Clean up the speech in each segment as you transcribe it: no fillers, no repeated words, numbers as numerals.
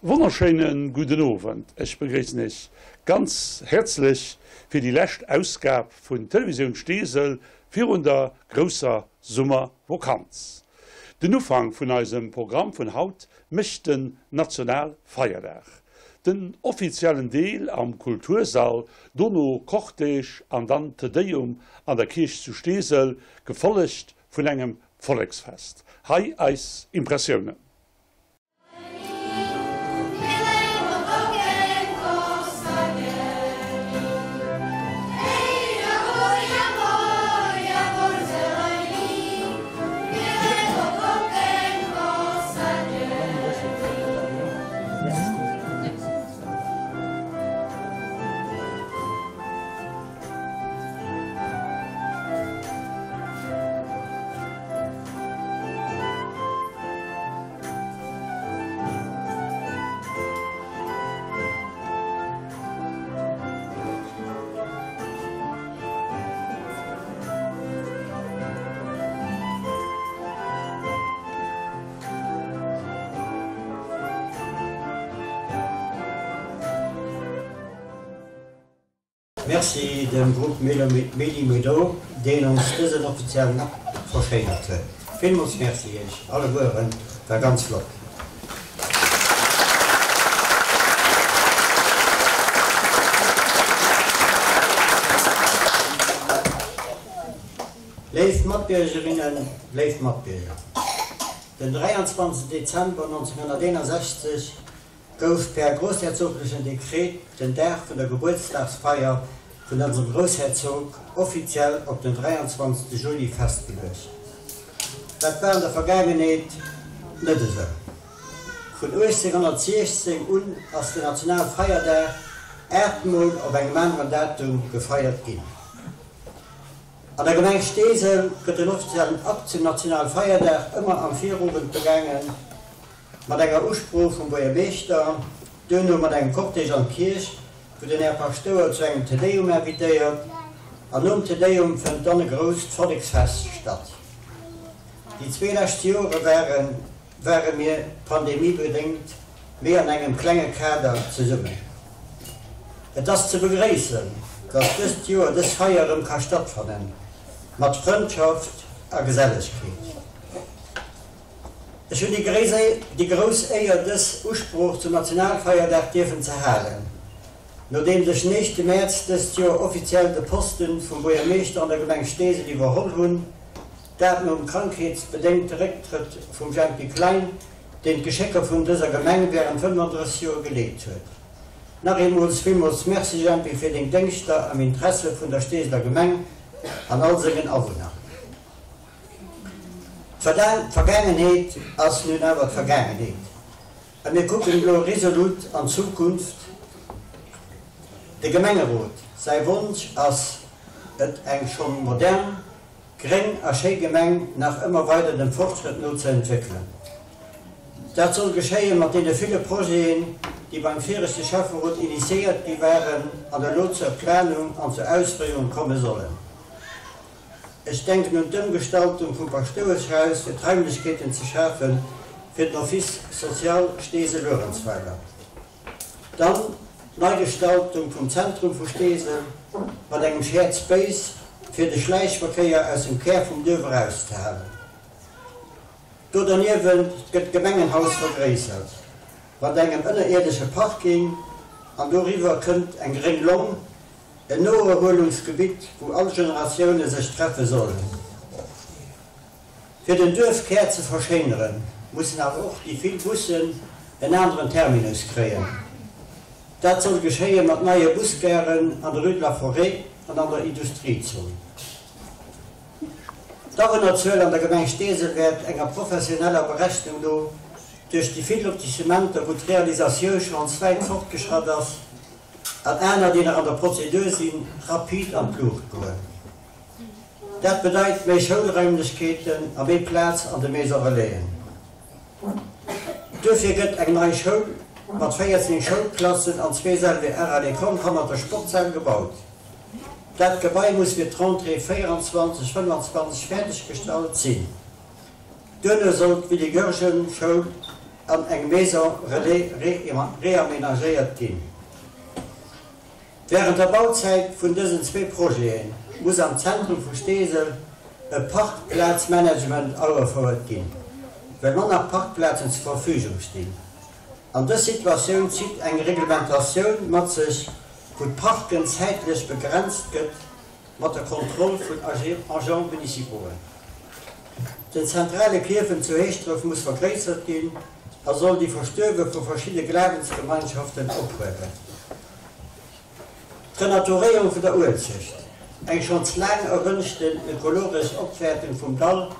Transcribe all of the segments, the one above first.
Wonnerschéine gudden Owend. Ech begréissen Iech ganz häerzlech fir déi lescht Ausgab vun Televisioun Steesel virun der grousser Summervokanz. Den Ufank vun eisem Programm vun haut mécht den Nationalfeierdag. Den offiziellen Deel am Kultursall, dono Cortège an dann Te Deum an der Kierch zu Steesel, gefollegt vun engem Volleksfest. Hei eis Impressiounen. Merci dem Grupp Méli-Mélo, deen ons dësen offiziellen Akt verschéinert huet. Villmools Merci iech allegueren, war ganz flott. Léif Matbiergerinnen, léif Matbierger, den 23 Dezember 1961 gouf per groussherzoglechen Dekret den Dag vun der Gebuertsdagsfeier vun onsem Groussherzog offiziell op den 23. Juli festgeluecht. Dat war an der Vergaangenheet net esou. Vun 1816 un ass den Nationalfeierdag aachtmol op engem aneren Datum gefeiert ginn. An der Gemeng Steesel gëtt den offiziellen Akt zum Nationalfeierdag ëmmer am Virowend begaangen. Mat enger Usprooch vum Buergermeeschter, duerno mat engem Cortège an d'Kierch, wou den Här Paschtouer zu engem Te Deum invitéiert, an nom Te Deum fënnt dann e grousst Volleksfest statt. Déi zwee lescht Jore ware ware mir pandemiebedéngt méi an engem klenge Kader zesummen. Et ass ze begréissen, dass dëst Joer dës Feier erëm ka stattfannen, mat Frëndschaft a Gesellegkeet. Ech hunn déi grouss Éier dës Usprooch zum Nationalfeierdag dierfen ze halen, nodeems ech den éischte Mäerz dëst Joer offiziell de Posten vum Buergermeeschter an der Gemeng Steesel iwwerholl hunn, dat nom krankheetsbedéngte Récktrëtt vum Jempy Klein, deen d'Geschécker vun dëser Gemeng wärend 35 Joer geleet huet. Nach eemools villmools Merci Jempy fir deng Déngschter am Interesse vun der Steeseler Gemeng an all sengen Awunner. D'Vergaangenheet ass nun awer d'Vergaangenheet a mir kucken elo resolut an d'Zukunft. De Gemengerot säi Wonsch ass et, eng schonn modern, gréng a schéi Gemeng nach ëmmer weider dem Fortschrëtt no ze entwéckelen. Dat soll geschéie mat deene ville Projeten, déi beim viregte Schäfferot initiéiert gi waren an elo zur Planung an zur Ausféierung komme sollen. Ech denken un d'Ëmgestaltung vum Paschtoueschhaus fir d'Raimlechkeeten ze schafe fir den Office social Steesel-Luerenzweiler. Dann d'Neigestaltung vum Zentrum vu Steesel mat engem Shared Space fir de Schläichverkéier aus dem Kär vum Duerf erauszehalen. Do derniewent gëtt d'Gemengenhaus vergréissert mat engem ënnerierdesche Parking an doriwwer kënnt eng gréng Long En Noerhuelungsgebitt, wou all Generatioune sech treffe sollen. Fir den Duerfkär ze verschéineren, mussen awer och déi vill Bussen en aneren Terminus kréien. Dat soll geschéie mat neie Busgaren an der Rue de la Forêt an an der Industriezon. D'Awunnerzuel an der Gemeng Steesel wäert enger professioneller Berechnung no duerch déi vill Lotissementer, wou d'Realisatioun schonns wäit fortgeschratt ass, An aner, déi nach an der Prozedur sinn, rapid an d'Luucht goen. Dat bedeit méi Schoulraimlechkeeten a méi Plaz an de Maison Relaisen. Duerfir gëtt eng nei Schoul mat 14 Schoulklassen an zwee Salles de art à l'école hannert der Sportshal gebaut. Dat Gebai muss fir d'Rentrée 24, 25 fäerdeggestallt sinn. Duerno soll d'Willy Goergen Schoul. an eng Maison Relais reamenagéiert ginn. Wärend der Bauzäit vun dësen zwee Projete muss am Zentrum vu Steesel e Parkplazmanagement agefouert ginn, well manner Parkplazen zur Verfügung stinn. An dës Situatioun zitt eng Reglementatioun mat sech, wou d'Parken zäitlech begrenzt gëtt mat der Kontroll vun Agents municipauxen. Den zentrale Kierfent zu Heeschdref muss vergréissert ginn a soll déi Verstuerwe vu verschidde Glawensgemeinschaften ophuelen. D'Renaturéierung vun der Uelzecht, eng schonns laang erwënschten ökologesch Opwäertung vum Dall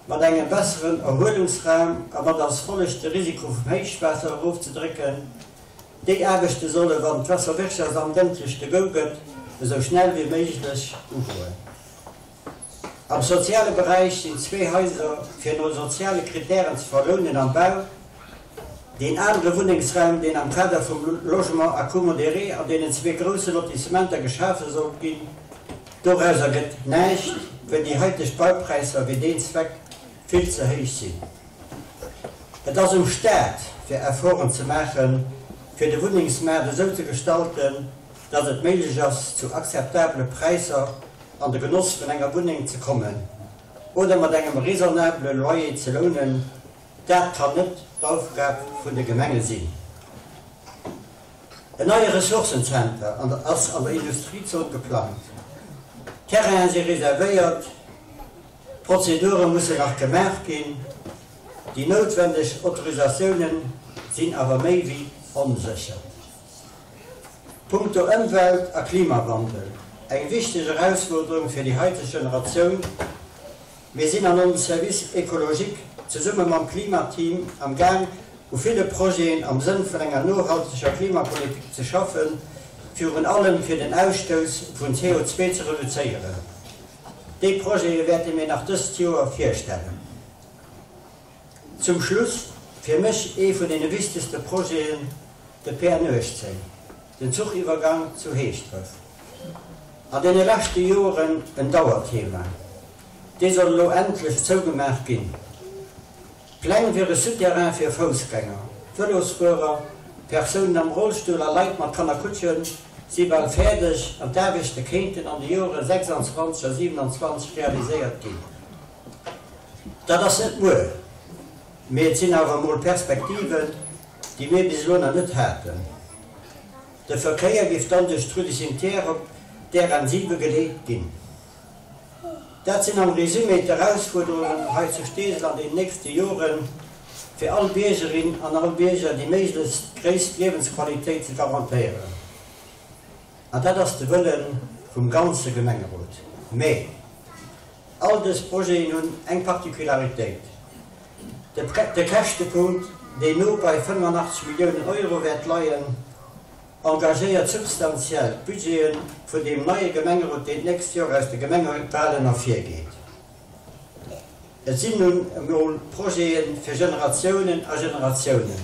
mat engem besseren Erhuelungsraum a mat als Folleg de Risiko vum Héichwaasser erofzedrécken, déi Aarbechte solle wann d'Wasserwirtschaftsamt endlech de Go gëtt, esou schnell wéi méiglech ugoen. Am soziale Beräich sinn zwee Haiser fir no soziale Kritären ze verlounen am Bau. Deen anere Wunnengsraum, deen am Kader vum Logement à coût modéré an deenen zwee grousse Lotissementer geschafe sollt ginn, dorauser gëtt näischt, well déi haiteg Baupräisser fir deen Zweck vill ze héich sinn. Et ass um Staat, fir Efforten ze maachen, fir de Wunnengsmaart esou ze gestalten, datt et méiglech ass, zu akzeptabele Präisser an de Genoss vun enger Wunneng ze kommen oder mat engem raisonnabele Loyer ze lounen, dat kann net d'Aufgab vun de Gemenge sinn. En neie Ressourcenzenter ass an der Industriezon geplangt. D'Terrainen si reservéiert, d'Prozedure mussen nach gemaach ginn, déi noutwendeg Autorisatiounen sinn awer méi wéi onsécher. Punkto Ëmwelt a Klimawandel, eng wichteg Erausfuerderung fir déi haiteg Generatioun. Mir sinn an onsem Service écologique zesumme mam Klimateam am Gaang u ville Projeten am Sënn vun enger nohalteger Klimapolitik ze schaffen, virun allem fir den Ausstouss vun CO2 ze reduzéieren. Déi Projete wäerte mir nach dëst Joer virstellen. Zum Schluss, fir mech ee vun deene wichtegste Projeten, de PN 18, den Zuchiwwergang zu Heeschdref. An deene leschte Joren en Dauerthema. Dee soll elo endlech zougemaach ginn. D'Pläng fir e Souterrain fir Foussgänger, Vëlosfuerer, Persounen am Rollstull a Leit mat Kannerkutschen si bal fäerdeg an d'Aarbechte kéinten an de Jore 26 a 27 realiséiert ginn. Dat ass net muer, mee et sinn awer emol Perspektiven, déi mir bis elo nach net haten. De Verkéier géif dann duerch d'Rue du Cimetière op d'RN 7 geleet ginn. Dat sinn am Résumé d'Erausfuerderungen hei zu Steesel an den nächste Joren, fir all Biergerin an all Bierger déi méiglechst gréisst Liewensqualitéit ze garantéieren. An dat ass de Wëlle vum ganze Gemengerot. Mee all dës Projeten hunn eng Particularitéit, De Käschtepunkt, deen no bei 85 Milliounen Euro wäert leien, engagéiert substantiell d'Budgete vun deem neie Gemengerot, deen d'nächst Joer aus de Gemengewalen ervirgeet. Et sinn nun emol Projete fir Generatiounen a Generatiounen,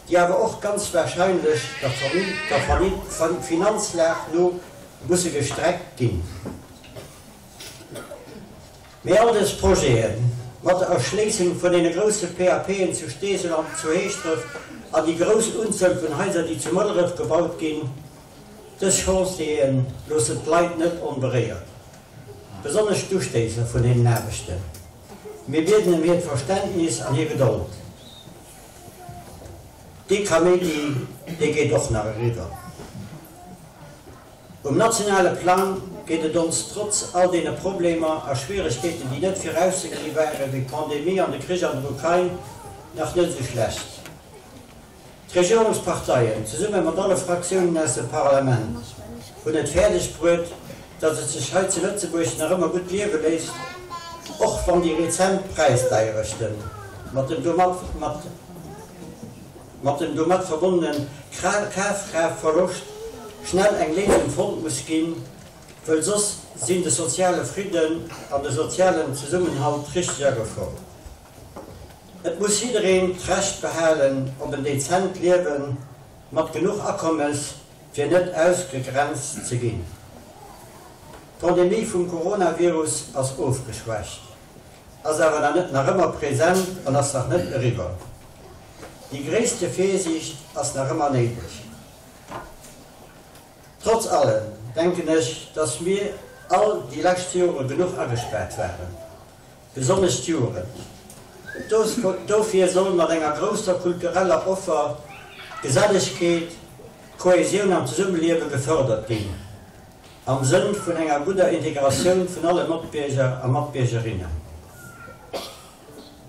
déi awer och ganz wahrscheinlech der Finanzlag no musse gestreckt ginn. Mee all dës Projete mat der Erschléissung vun deene grousse PAPen zu Steesel an zu Heeschdref an déi grouss Unzuel vun Haiser, déi zu Mëlleref gebaut ginn, dës Chantiere loossen d'Leit net onberéiert, besonnesch d'Ustéisser vun deenen Aarbechten. Mir bieden ëm hiert Verständnis an hir Gedold. Dee Kaméidi, dee geet och nach eriwwer. Um nationale Plang geet et ons trotz all deene Problemer a Schwieregkeeten, déi net virauszegesi waren, wéi d'Pandemie an de Krich an der Ukrain, nach net esou schlecht. D'Regierungsparteien, zesumme mat alle Fraktiounen aus dem Parlament, hunn et fäerdeg bruet, datt et sech hei zu Lëtzebuerg nach ëmmer gutt liewe léisst, och wann déi rezent Präisdeierechten mat dem domat mat. mat dem domat verbonnene Kafkraaftverloscht schnell eng Léisung fonnt muss ginn, wëll soss sinn de soziale Fridden an de sozialen Zesummenhalt richteg a Gefor. Et muss jiddereen d'Recht behalen op en dezent Liewe mat genuch Akommes, fir net ausgegrenzt ze ginn. D'Pandemie vum Coronavirus ass ofgeschwächt, ass awer nach net nach ëmmer present an ass nach net eriwwer. Déi gréisste Virsiicht ass nach ëmmer néideg. Trotz allem denken ech, dass mir all déi lescht Jore genuch agespaart waren, besonnesch d'Jugend. Dofir soll mat enger grousser kultureller Offer d'Gesellegkeet, d'Kohäsioun an d'Zesummeliewe gefërdert ginn, am Sënn vun enger gudder Integratioun vun alle Matbierger a Matbiergerinnen.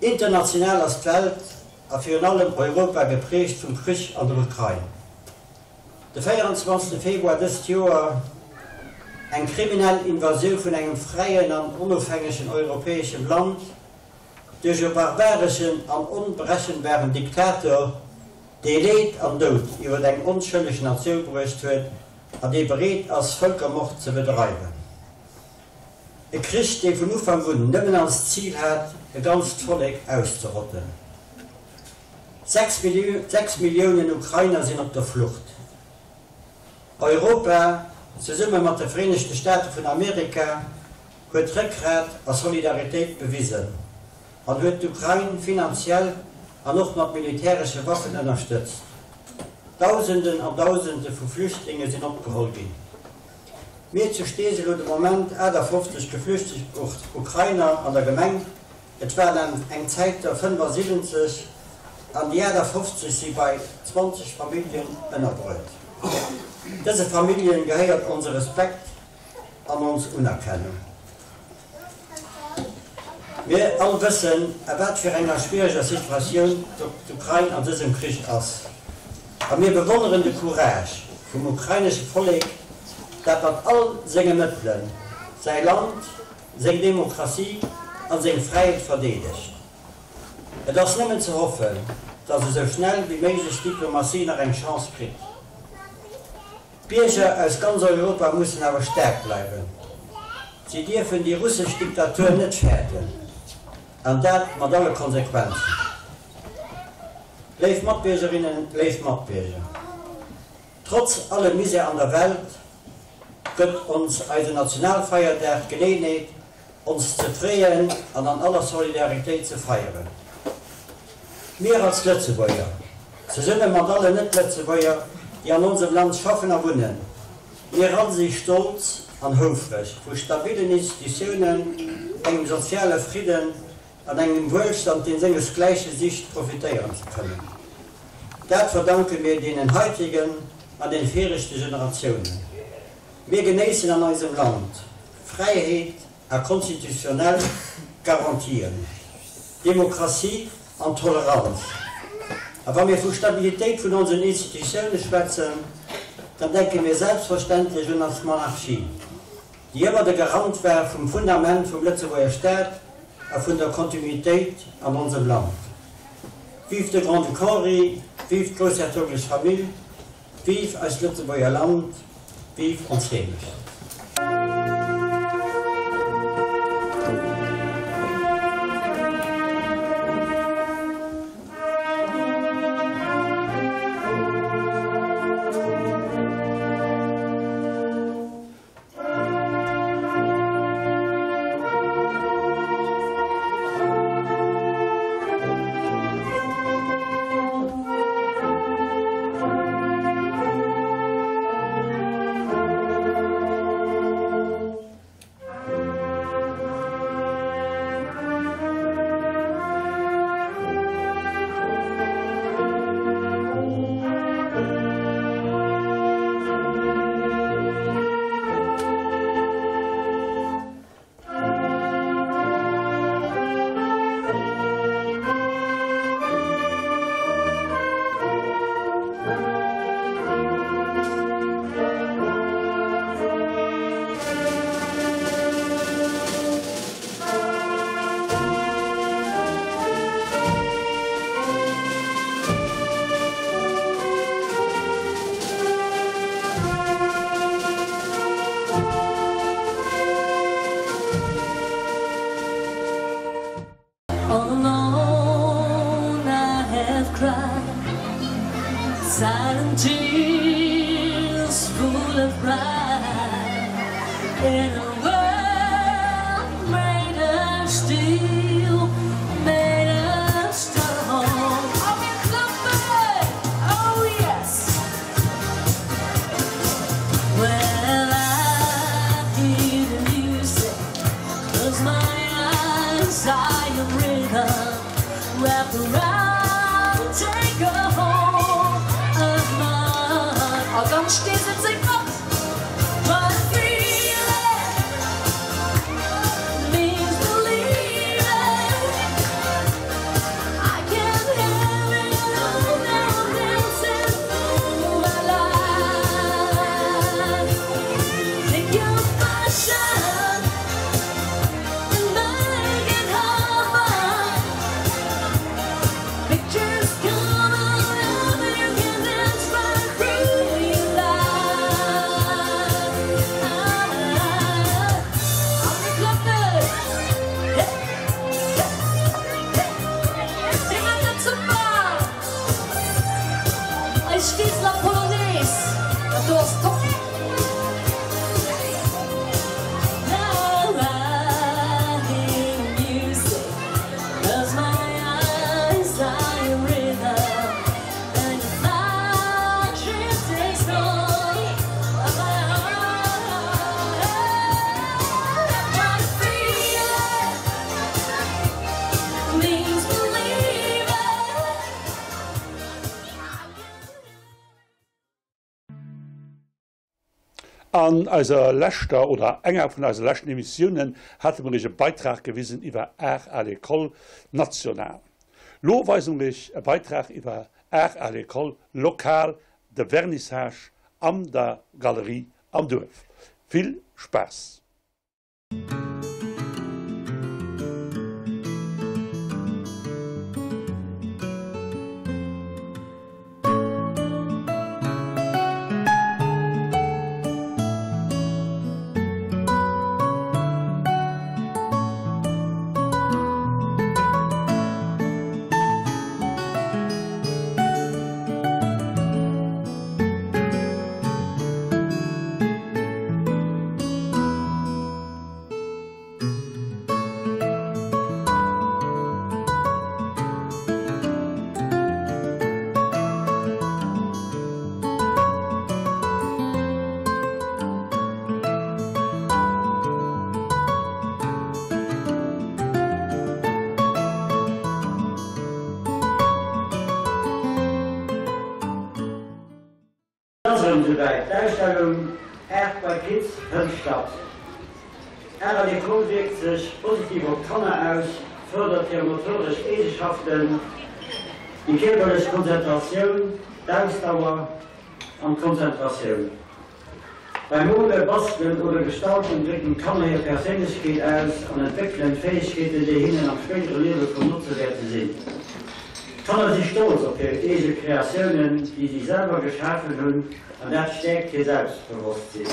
International ass d'Welt a virun allem Europa geprägt vum Krich an der Ukrain. De 24 Februar dëst Joer, eng kriminell Invasioun vun engem fräien an onofhängegen europäeschem Land duerch e barbareschen an onberechenbaren Diktator, dee Leed an Doud iwwer eng onschëlleg Natioun bruecht huet an dee bereet ass, Vëlkermord ze bedreiwen. E Krich, dee vun Ufank un nëmmen als Zil hat, e ganzt Vollek auszerotten. 6 Milliounen Ukrainer sinn op der Flucht. Europa, zesumme mat de Vereenegte Staate vun Amerika, huet Réckgrat a Solidaritéit bewisen an huet d'Ukrain finanziell an och mat militäresche Waffen ënnerstëtzt. Dausenden an Dausende vu Flüchtlinge sinn opgeholl ginn. Mir zu Steesel hu de Moment 58 geflüchtegt Ukrainer an der Gemeng. Et waren eng Zäit der 75 an déi 58 si bei 20 Familljen ënnerbruet. Dëse Familljen gehéiert onse Respekt an ons Unerkennung. Mir all wëssen, a wat fir enger schwiereger Situatioun d'Ukrain an dësem Krich ass. A mir bewonneren de Courage vum ukrainesche Vollek, dat mat all senge Mëttele säi Land, seng Demokratie an seng Fräiheet verdeedegt. Et ass nëmmen ze hoffen, datt esou schnell wéi méiglech d'Diplomatie nach eng Chance kritt. D'Bierger aus ganz Europa mussen awer staark bleiwen. Si dierfen déi russesch Diktatur net fäerten, an dat mat alle Konsequenzen. Léif Matbiergerinnen, léif Matbierger, trotz allem Misär an der Welt gëtt ons eisen Nationalfeierdag d'Geleeënheet, ons ze freeën an an aller Solidaritéit ze feieren. Mir als Lëtzebuerger, zesumme mat allen Net-Lëtzebuerger, déi an onsem Land schaffen a wunnen, mir all si stolz an houfreg, vu stabilen Institutiounen, engem soziale Fridden an engem Wuelstand, deen sengesgläiche sicht, profitéieren ze kënnen. Dat verdanke mir deenen heitegen an den viregte Generatiounen. Mir genéissen an eisem Land Fräiheet a konstitutionell Garantien, Demokratie an Toleranz. A wa mir vu Stabilitéit vun onsen Institutioune schwätzen, dann denke mir selbstverständlech un ons Monarchie, déi ëmmer de Garant war vum Fundament vum Lëtzebuerger Staat a vun der Kontinuitéit an onsem Land. Vive de Grand-Duc Henri, vive d'groussherzoglech Famill, Vive eist Lëtzebuerger Land, vive ons Heemecht! All alone I have cried Silent tears full of pride In a world made of steel, made of stone. eyes are your rhythm Wrap around, take a hold of mine A ganz Steesel séngt mat! But feeling means believing I can have it all now I'm dancing through my life Take your passion and make it happen Pictures come alive and you can dance right through your life An de Klappe! Hey, hey, hey Dir maacht dat super! Eis Steeseler Polonaise, dat do ass top! Now I hear music 'Cause my eyes are your rhythm And your magic takes hold of my heart What a feeling means believing I can An eiser leschter oder enger vun eise leschten Emissiounen hate mer iech e Beitrag gewisen iwwer Art à l'école national. Lo weise mer iech e Beitrag iwwer Art à l'école local, de Vernissage an der Galerie am Duerf. Vill Spaass! Et ass erëm souwäit, D'Ausstellung Art by Kids fënnt statt. Art à l'école wierkt sech positiv op d'Kanner aus, fërdert hir motoresch Eegeschaften, déi kierperlech Konzentratioun, d'Ausdauer an d'Konzentratioun. Beim Mole, Bastelen oder Gestalten drécken d'Kanner hir Perséinlechkeet aus an entwéckelen Fäegkeeten, déi hinnen am spéidere Liewe vun Notze wäerte sinn. D'Kanner si stolz op hir eege Kreatiounen, déi si selwer geschafen hunn, an dat stäerkt hir Selbstbewosstsinn.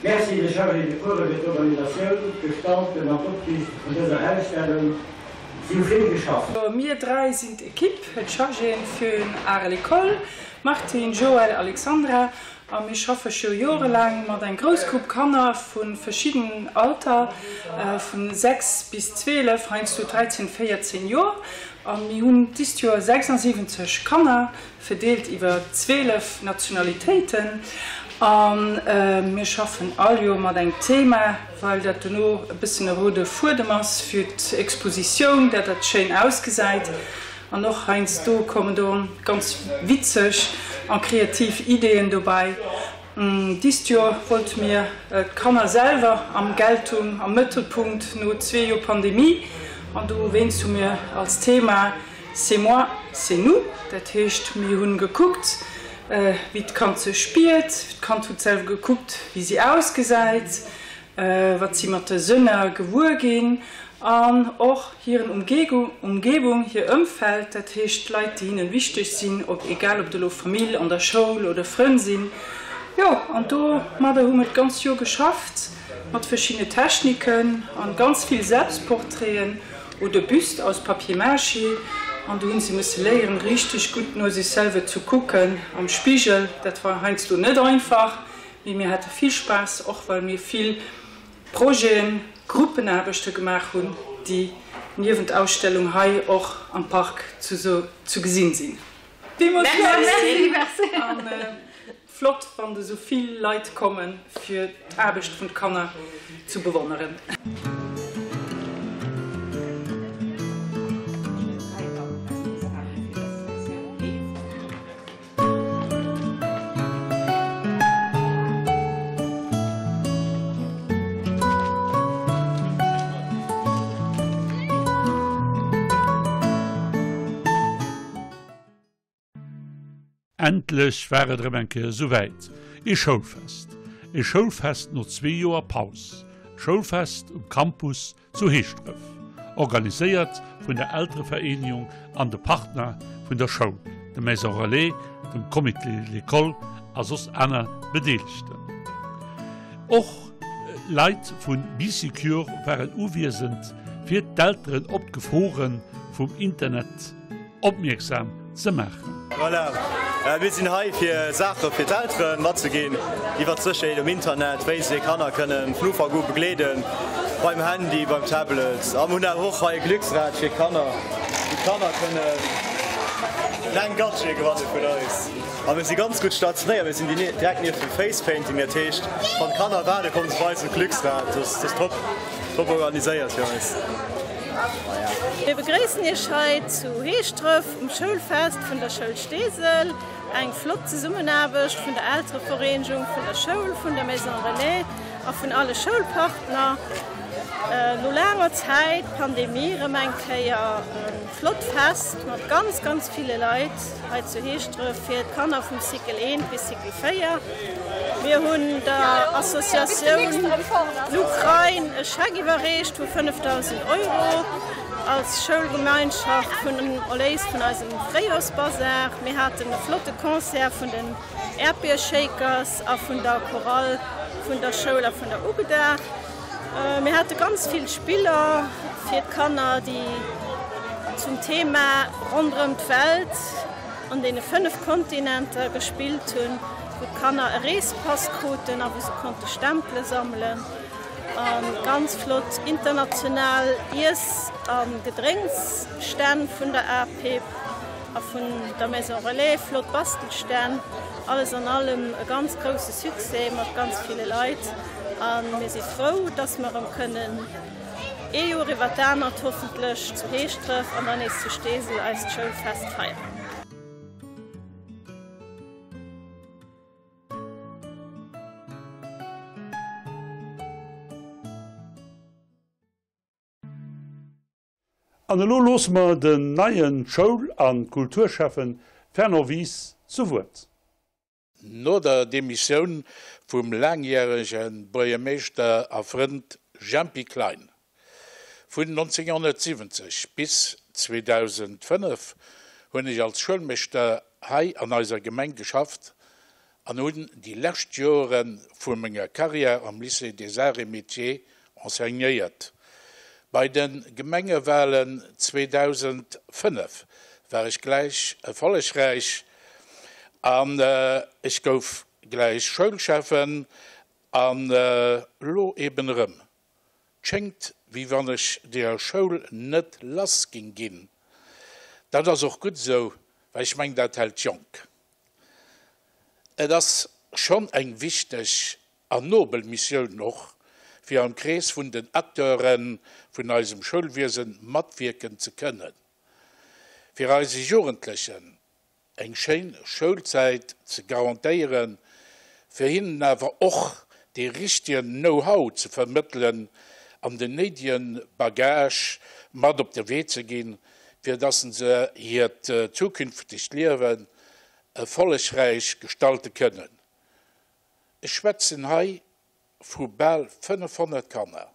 Merci de Chargés de course fir d'Organisatioun, d'Gestalten an d'Opriichte vun dëser Ausstellung. Si hu vill geschafft. Mir 3 sinn d'Equipe, d'Chargéen vun Art à l'école, Martine, Joël, Alexandra, A mir schaffe scho jorelaang mat eng grouss Grupp Kanner vu verschidden Alter, vu 6 bis 12, heiansdo 13, 14 Joer. A mir hunn dist Joer 76 Kanner, verdeelt iwwer 12 Nationalitéiten. A mir schaffen all Joer mat engem Thema, well dat dono e bëssen e roude Fuedem ass fir d'Expositioun, dat dat schéin ausgesäit. An och heiansdo kommen do ganz witzeg a kreativ Ideeën dobäi. Dist Joer wollte mir d'Kanner selwer am Geltung, am Mëttelpunkt no zwee Joer Pandemie. An dowéinst hu mir als Thema C'est moi, c'est nous. Dat heescht, mir hunn gekuckt, wéi d'Kand sech spiert. D'Kand huet selwer gekuckt, wéi si ausgesäit, wat si mat de Sënner gewuer ginn an och hiren Umgebung, hir Ëmfeld, dat heescht d'Leit, déi hinnen wichteg sinn, ob egal ob et elo Famill an der Schoul oder Frënn sinn. Jo, an domadder hu mir d'ganz Joer geschafft, mat verschiddene Techniken an ganz vill Selbstportraiten oder Büste aus Papier mâché. An do hunn si musse léieren, richteg gutt no sech selwer zu kucken am Spigel. Dat war heiansdo net einfach, mee mir hate vill Spaass, och well mir vill Projeten, Gruppenaarbechte gemaach hunn, déi niewent Ausstellung hei och am Park zu gesinn sinn. Villmools Merci an flott wann esou vill Leit kommen fir d'Aarbecht vun de Kanner zu bewonneren. Endlech war et erëm eng Kéier esouwäit, ee Schoulfest. Ee Schoulfest no zwee Joer Paus. E Schoulfest um Campus zu Heeschdref, organiséiert vun der Elterevereenegung an de Partner vun der Schoul, der Maison Relais, dem Comité de l'école a soss aner Bedeelegten. Och Leit vu Bee Secure waren uwiesend, fir d'Elteren op d'Gefore vum Internet opmierksam ze maachen. Voilà, mir sinn hei fir Saache fir d'Eltere matzeginn iwwer d'Sécherheet um Internet, wéi se hir Kanner kënnen vun Ufank u begleeden beim Handy, beim Tablet. A mir hunn awer och hei e Glücksrad fir Kanner, wou d'Kanner kënnen kleng Gadgete gewanne vun eis. A mir si ganz gutt stationéiert, mir sinn direkt nieft dem Face Painting, dat heescht wann d'Kanner waarden, komme se bei eis um Glücksrad. Dat ass top, top organiséiert fir eis. Mir begréissen Iech hei zu Heeschdref um Schoulfest vun der Schoul Steesel. Eng flott Zesummenaarbecht vun der Elterevereenegung, vun der Schoul, vun der Maison Relais a vun alle Schoulpartner. No laanger Zäit Pandemie erëm eng Kéier e flott Fest mat ganz, ganz ville Leit hei zu Heeschdref fir d'Kanner vum Cycle 1 bis Cycle 4. Mir hunn der Associatioun L'Ukraine e Scheck iwwerreecht vu 5.000 Euro als Schoulgemeinschaft vun dem Erléis vun eisem Fréijorsbasar. Mir haten e flotte Concert vun den Äerdbier-Shakers a vun der Chorale vun der Schoul a vun der UGDA. Mir hate ganz vill Spiller fir d'Kanner, déi zum Thema ronderëm d'Welt an deene 5 Kontinenter gespillt hunn, wou d'Kanner e Reespass kruten a wou se konnte Stempele sammelen. A ganz flott international Iess a Gedrénksstänn vun der APEP a vun der Maison Relais, flott Bastelstänn. Alles an allem e ganz grousse Succès mat ganz ville Leit a mir si frou, dass mer erëm kënnen ee Joer iwwer d'anert hoffentlech zu Heeschdref an dann nees zu Steesel eist Schoulfest feieren. An elo loosse mer den neien Schoul an Kulturschäffen Fernand Wies zu Wuert. No der Demissioun vum laangjärege Buergermeeschter a Frënd Jempy Klein vun 1970 bis 2005 hunn ech als Schoulmeeschter hei an eiser Gemeng geschafft an hunn déi lescht Joere vu menger Carrière am Lycée des Arts et Métiers enseignéiert. Bei de Gemengewalen 2005 war ech gläich erfollegräich an ech gouf gläich Schoulschäffen an elo eben erëm. 't schéngt wéi wann ech deeër Schoul net lass ging ginn. Dat ass och gutt esou, well ech meng dat hält jonk. Et ass schonn eng wichteg an nobel Missioun och, fir am Krees vun den Acteure vun eisem Schoulwiesen matwierken ze kënnen, fir eise Jugendlechen eng schéin Schoulzäit ze garantéieren, fir hinnen awer och dee richtegen Know-how ze vermëttelen an den néidegen Bagage mat op de Wee ze ginn, fir dass se hiert zukünftegt Liewen erfollegräich gestalte kënnen. Ech schwätzen hei vu bal 500 Kanner,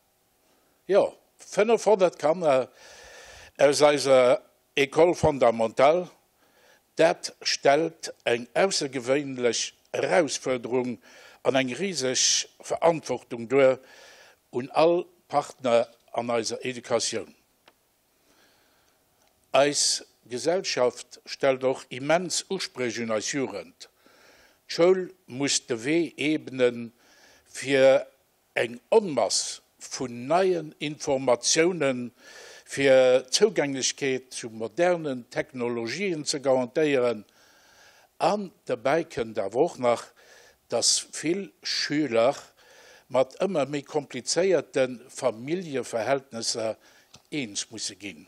jo 500 Kanner aus eiser École fondamentale, dat stellt eng aussergewéinlech Erausfuerderung an eng riseg Verantwortung duer un all Partner an eiser Educatioun. Eis Gesellschaft stellt och immens Uspréch un eis Jugend. D'Schoul muss de Wee ebnen, fir eng Onmass vun neien Informatiounen, fir d'Zougänglechkeet zu modernen Technologien ze garantéieren. An derbäi kënnt awer och nach, dass vill Schüler mat ëmmer méi komplizéierte Familljeverhältnesser eens musse ginn.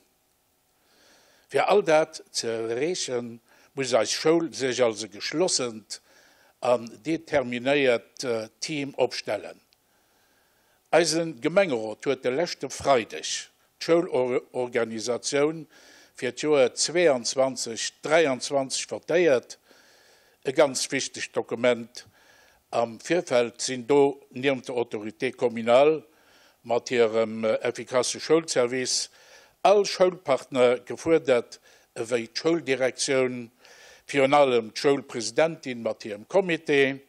Fir all dat ze erreechen, muss eis Schoul sech als e geschlossent an determinéiert Team opstellen. Eise Gemengerot huet de leschte Freideg d'Schoulorganisatioun fir d'Joer 22, 23 votéiert. E ganz wichtegt Dokument. Am Virfeld sinn do niewent der Autorité communale mat hirem effikasse Schoulservice all Schoulpartner gefuerdert, ewéi d'Schouldirektioun, virun allem d'Schoulpresidentin mat hirem Comité,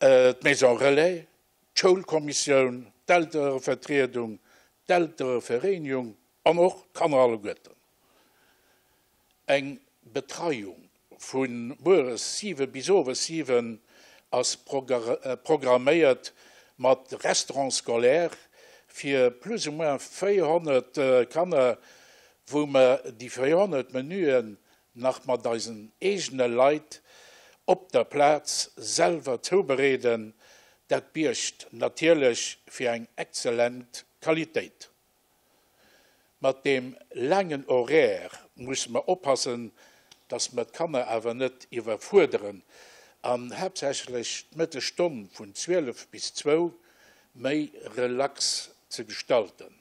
d'Maison relais, d'Schoulkommissioun, d'Elterevertriedung, d'Elterevereenigung an och d'Kanner alleguerten. Eng Betreiung vu mueres 7 bis owes 7 ass programméiert mat Restaurant scolaire fir plus ou moins 400 Kanner, wou mer déi 400 Menüen nach mat eisen eegene Leit op der Plaz selwer zoubereeden. Dat biergt natierlech fir eng exzellent Qualitéit. Mat deem laangen Horaire musse mer oppassen, dass mer d'Kanner awer net iwwerfuerderen an haaptsächlech d'Mëttesstonn vun 12 bis zwou méi relax ze gestalten.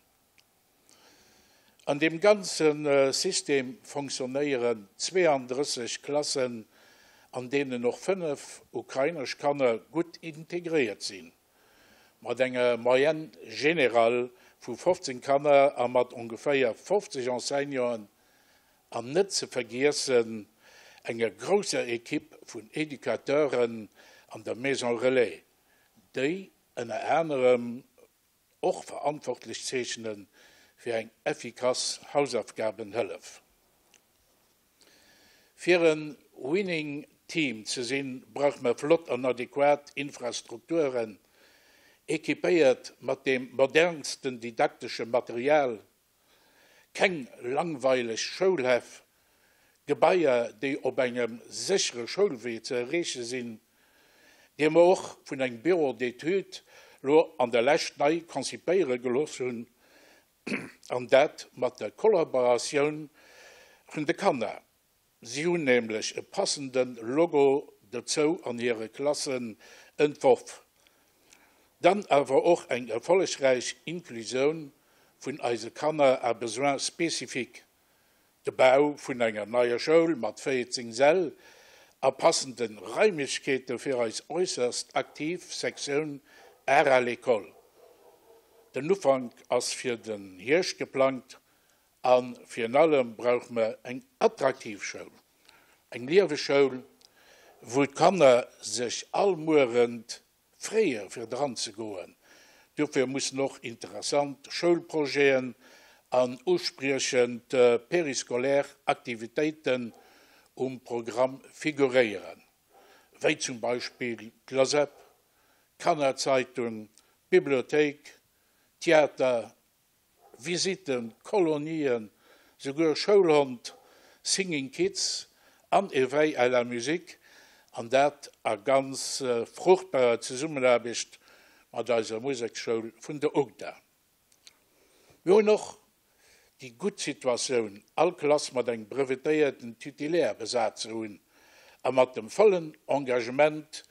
An deem ganze System fonctionnéieren 32 Klassen, an deenen och 5 ukrainesch Kanner gutt integréiert sinn. Mat enger Moyenne générale vu 15 Kanner a mat ongeféier 50 Enseignanten an net ze vergiessen enger grousser Equipe vun Educateuren an der Maison Relais, déi ënner anerem och verantwortlech zeechne fir eng effikass Hausaufgabenhëllef. Fir e Winning Team ze sinn, brauche mer flott an adequat Infrastrukturen, equipéiert mat deem modernsten didaktesche Material, keng langweileg Schoulhäff, Gebaier, déi op engem séchere Schoulwee ze erreeche sinn, dee mer och vun engem Bureau d'études lo an der Lescht nei konzipéiere gelooss hunn, an dat mat der Kollaboratioun vun de Kanner. Si hunn nämlech e passende Logo dozou an hire Klassen entworf. Dann awer och eng erfollegräich Inklusioun vun eise Kanner à besoins spécifiques. De Bau vun enger neier Schoul mat 14 Säll a passende Raimlechkeete fir eis äusserst aktiv Sektioun Art à l'école. Den Ufank ass fir den Hierscht geplangt a virun allem brauche mer eng attraktiv Schoul, eng lieweg Schoul, wou d'Kanner sech all Muerent Freeë fir dran ze goen. Dofir mussen och interessant Schoulprojeten an uspriechend périscolaire Aktivitéiten um Programm figuréieren, wéi zum Beispill d'Lasep, d'Kannerzeitung, d'Bibliothéik, Theater, Visitten, Kolonien, souguer Schoulhond, Singing Kids an Éveil à la musique, an dat a ganz fruchtbarer Zesummenaarbecht mat eiser Museksschoul vun der UGDA. Mir hunn och déi gutt Situatioun, all Klass mat engem brevetéierten Titulaire besat ze hunn a mat dem vollen Engagement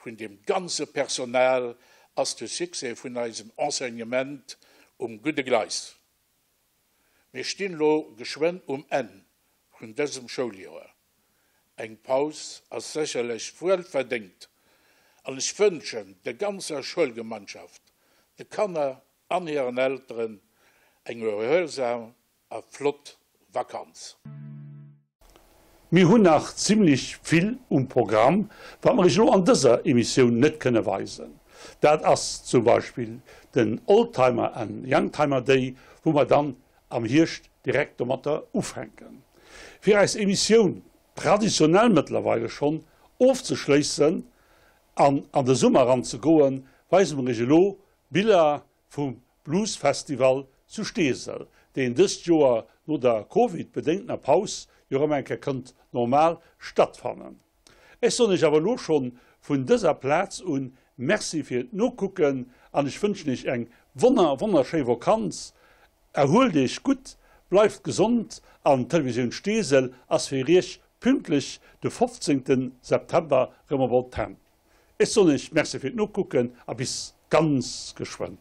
vun deem ganze Personal ass de Succès vun eisem Enseignement um gudde Gleis. Mir stinn elo geschwënn um Enn vun dësem Schouljoer. Eng Paus ass sécherlech wuelverdéngt an ech wënschen der ganzer Schoulgemeinschaft, de Kanner an hiren Elteren eng erhuelsam A flott Vakanz! Mir hunn nach zimlech vill um Programm, wat mer iech elo an dëser Emissioun net kënne weisen. Dat ass zum Beispill den Oldtimer an Youngtimer Day, wou mer dann am Hierscht direkt domatter ufänken. Fir eis Emissioun, traditionell mëttlerweile schonn, ofzeschléissen an an de Summer eranzegoen, weise mer iech elo Biller vum Blues Festival zu Steesel, deen dëst Joer no der Covid-bedéngtener Paus jo erëm eng Kéier kënnt normal stattfannen. Ech soen iech awer elo schonn vun dëser Plaz un Merci fir d'Nokucken an ech wënschen iech eng wonner wonnerschéi Vokanz. Erhuelt iech gutt, bleift gesond an d'Televisioun Steesel ass fir iech pünktlech de 15 September rëm op Antenn. Ech soen iech Merci fir d'Nokucken a bis ganz geschwënn.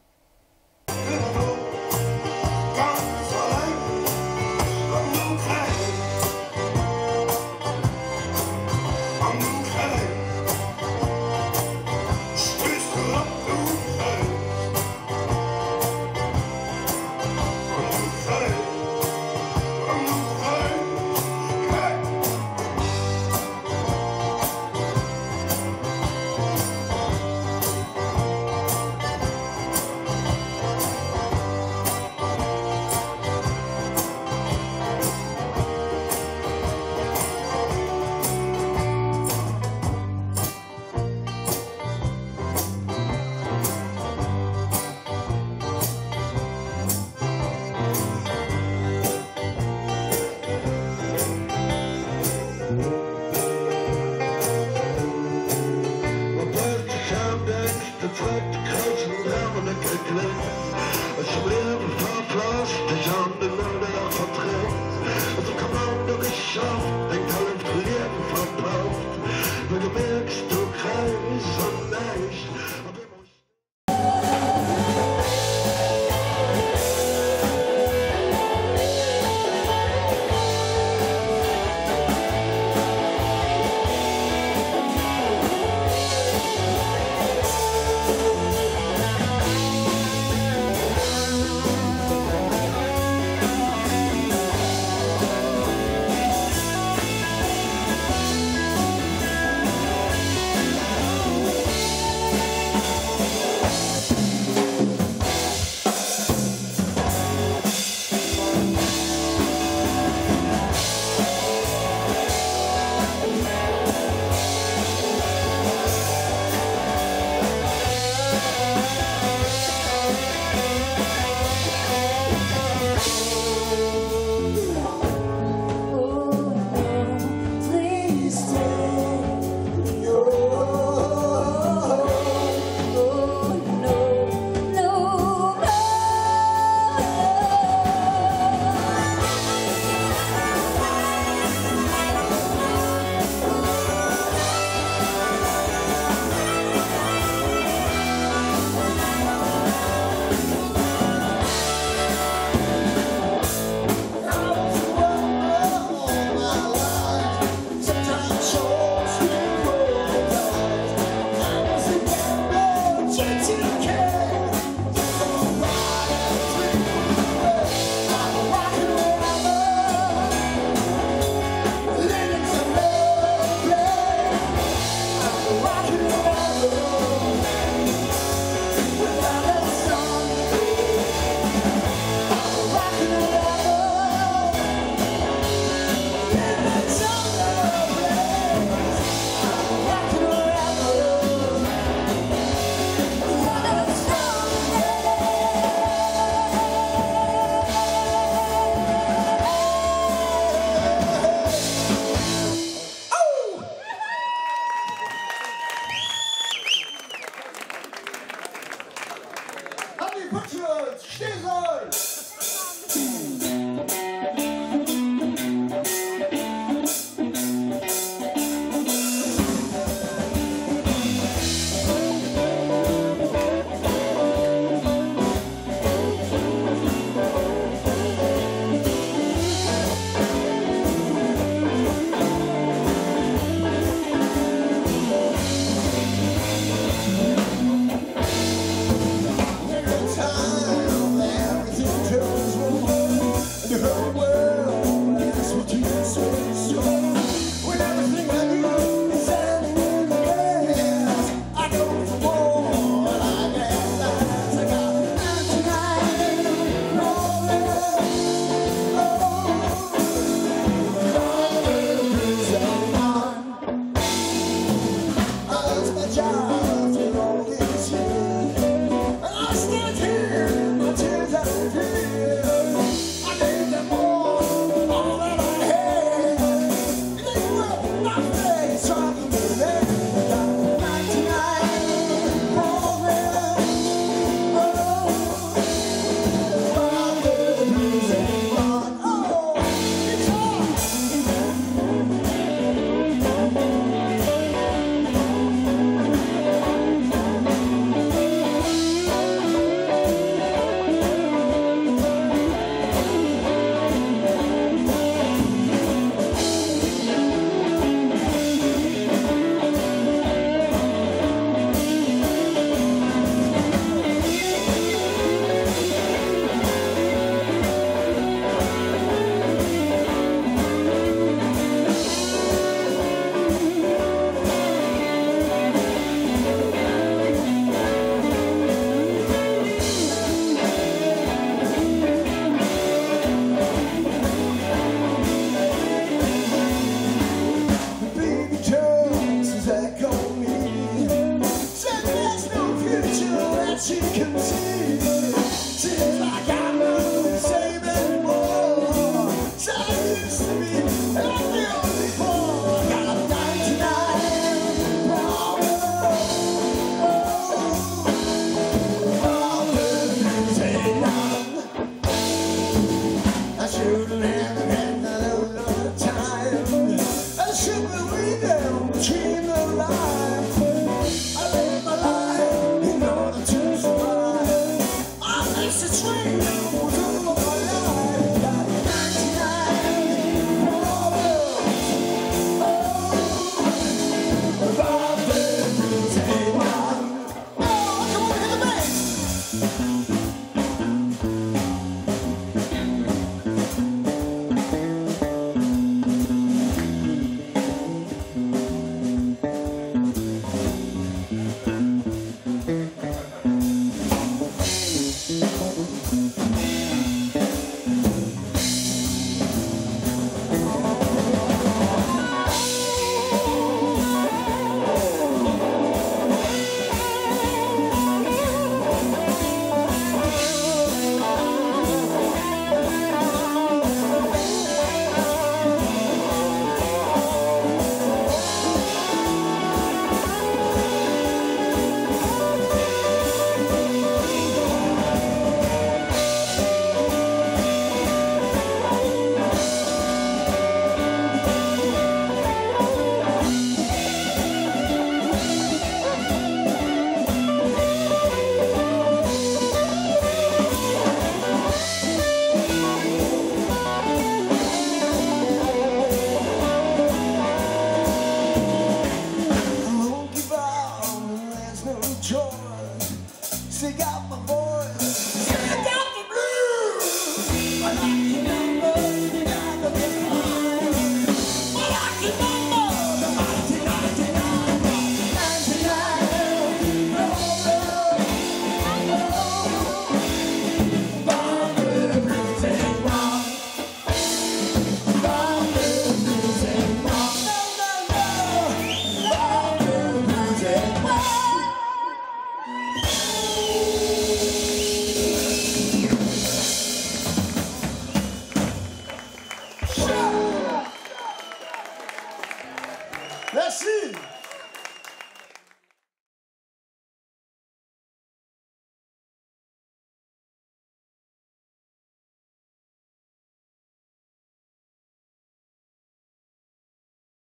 Merci!